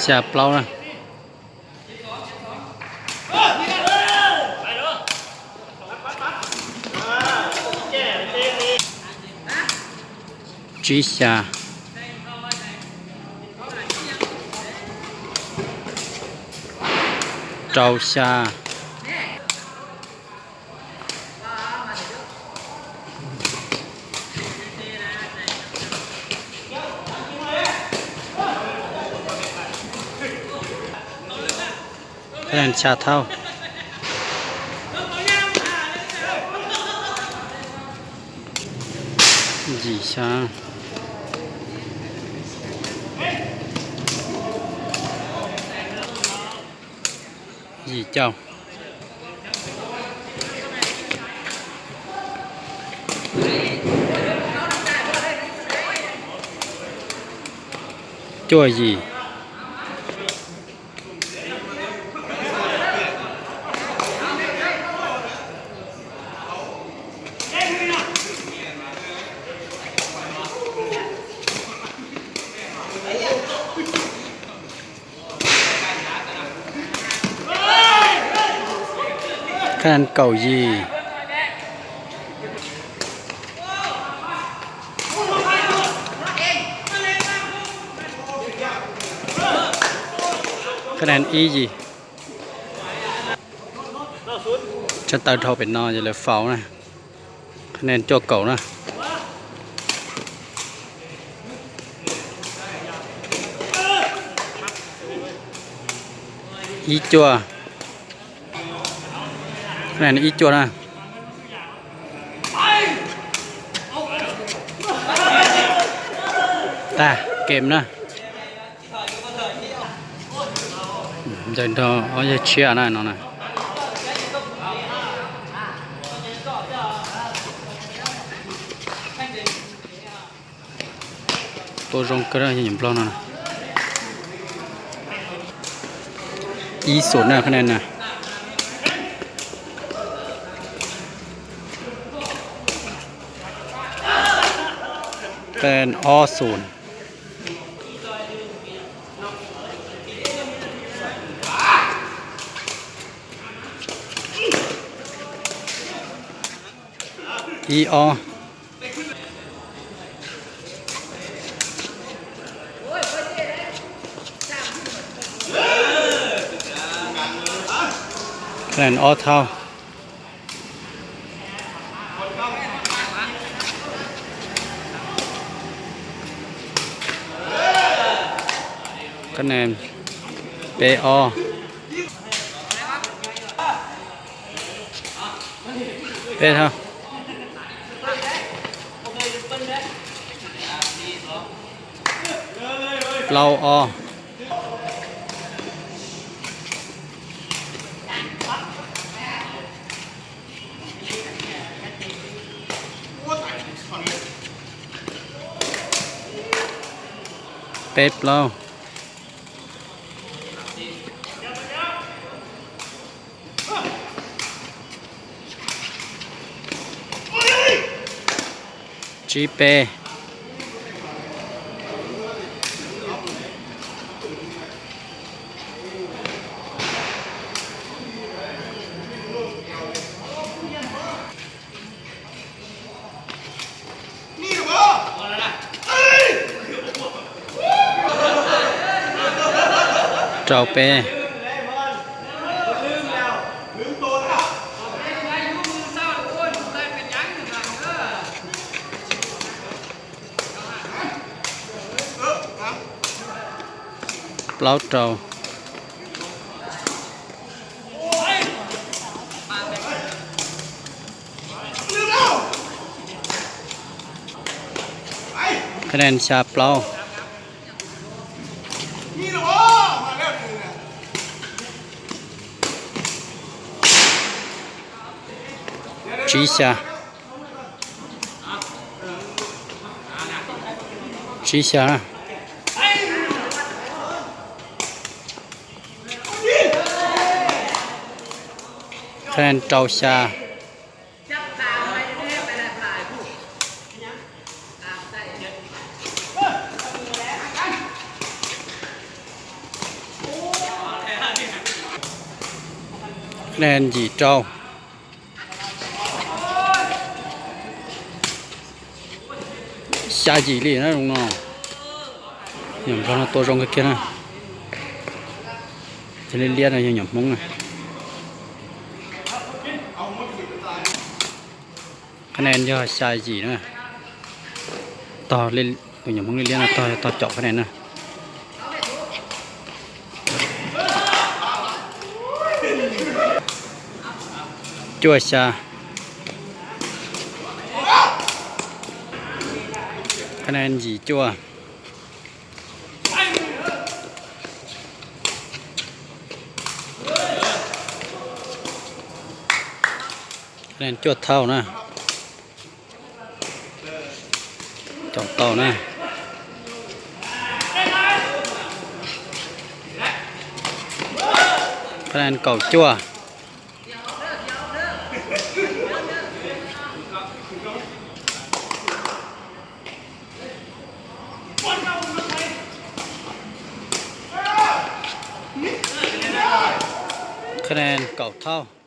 Xya plaub na. Tsib xya. Rau xya. Xya thauj. Yim xya. Yim caum. Cuaj yim. Khab kaum yim. Khab ib yim. Tsab taw dhau pem no yog lawv faus na. Khab cuaj kaum na. Ib cuaj. Khab ib cuaj na. Tag kem na. Ncaws nrog ob yawg tshiab na no na. Tua zoo kawg yawg Nplog no. Ib xum na khab na. Khab ob xum. Ib ob. Khab ob thauj. Khab peb ob. Peb thauj. Plaub ob. Peb plaub. Tsib peb. Rau peb. Plaub rau. Khab xya plaub. Tsib xya. Tsib xya. Khab rau xya. Ka ne yim rau. Xya yim li na zoo no. Nyuam Nplog no tua zoo kawg kiag na. Cov liab liab no yog nyuam Hmoob na. Ka ne yog xya yim na. Tog, tus nyuam Hmoob liab liab no tog, tog caum ka ne na. Cuaj xya. Ka ne yim cuaj. Ka ne cuaj thauj na. Caum tau na. Ka ne kaum cuaj. Ka ne kaum thauj.